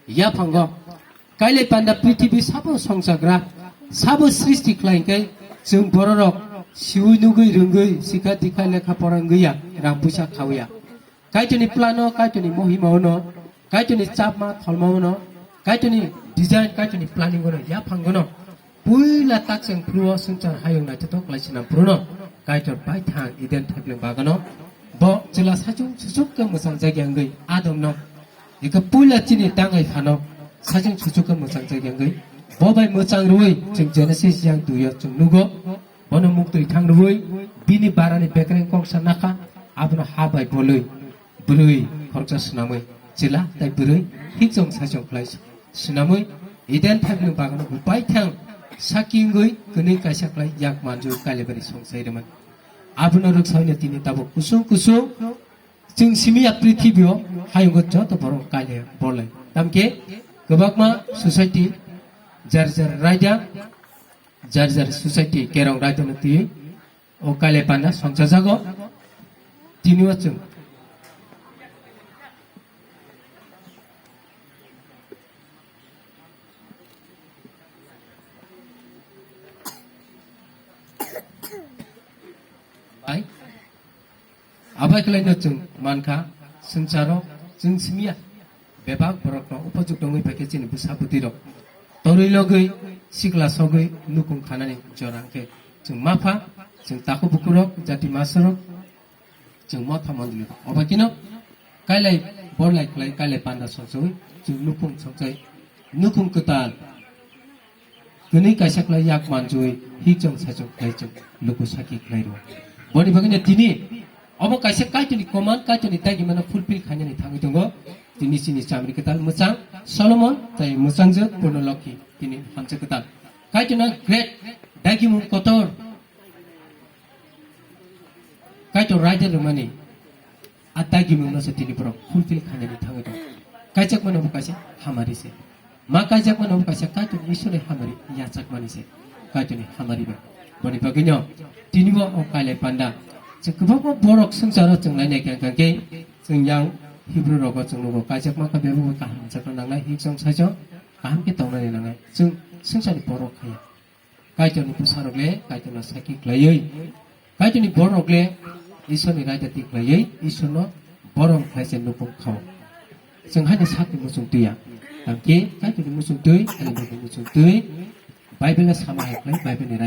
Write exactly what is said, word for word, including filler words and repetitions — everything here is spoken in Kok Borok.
Yaphango kailai panda prithibi sabo songchagra, sabo srishti khlai hwnkhe chwng bororok siwi nugwi rwngwi sikha dikha lekha pora wngwi ya rang puisa khawi ya. Kaitorni plano, Kaitorni mohimao no, Kaitorni chapma tholmao no, Kaitorni design, Kaitorni planning o no yaphango no puila tak chwng phuru o swngchar hayung naithothok lai sinam phuru no Kaitor bai thang Eden thaiplwng bagano bo chwla sachung suchuk khe mwchang jagya wngwi Adam no ika puila chini tangai phano sachung suchuk khe mwchang jagya wngwi bo bai mwchang rwui chwng Genesis yang dui o chwng nugo. Bono muktwi thang rwui bini barani bekreng kongsa nakha, abono ha bai bolwi bwrwi khoroksa swnamwi chwla tai bwrwi hikchong saichong khlai swnamwi Eden thaiplwng bagano bo bai thang saki wngwi kwnwi kaisa khlai yak manjui kailebari songsai rwmani. Abono rwksaino tini tabuk kusung kusung chwng simi ya prithibio hayungo joto borok kaile bolai. Tamkhe kwbakma society jar jar raida, jar jar society kerong raidano twi o kaile panda songchajago. Tini o chwng bai. Abai khlaino chwng mankha, swngcharo chwng simiya bebak borokno upojukto wngwi phaikhe chini bwsa bwtwirok torwi logwi sikla sogwi nukung khanani jora hwnkhe chwng mapha, chwng takhuk bukurok, jati masarok, chwng motha mondoli. Obo kino kailai borlai khlai kailai panda songchoi chwng nukung songchai nukung kwtal kwnwi kaisa khlai yak manjui hikchong saichong khlai chwng luku saki khlai rwo. Boni bagwino tini obo kaisa Kaitorni command, Kaitorni dagimano fulfill khainani thangwi tongo. Tini chini chamri kwtal mwchang Solomon tai mwchangjwk Purno Lokhi tini hamjwk kwtal. Kaitorno great dagimung kotor Kaitor raida rwmani a dagimungno se tini borok fulfill khainani thangwi tongo. Kaijakmani obo kaisa hamari se. Ma kaijakmani obo kaisa Kaitor Isorni hamari yachakmani se. Kaitorni hamari ba. Boni bagwino tinibo o kailai panda. Chwng kwbangma borok swngcharo chwng nainai khe hwnkhe chwng yang Hebrew rogo chwng nugo kaijakma kha bebak kaham chakna nangnai, hikchong saichong kaham khe tongnani nangnai. Chwng swngcharni borok khaya. Kaitorni bwsarok le Kaitorno saki khlaiwi, Kaitorni borok le Isorni raida ti khlaiwi Isorno borom khlai se nukung kha. Chwng haino sakni muchung twiya. Tamkhe Kaitorni muchung twi, ani bagwi muchung twi, Bible no sama hai khlai, Bible ni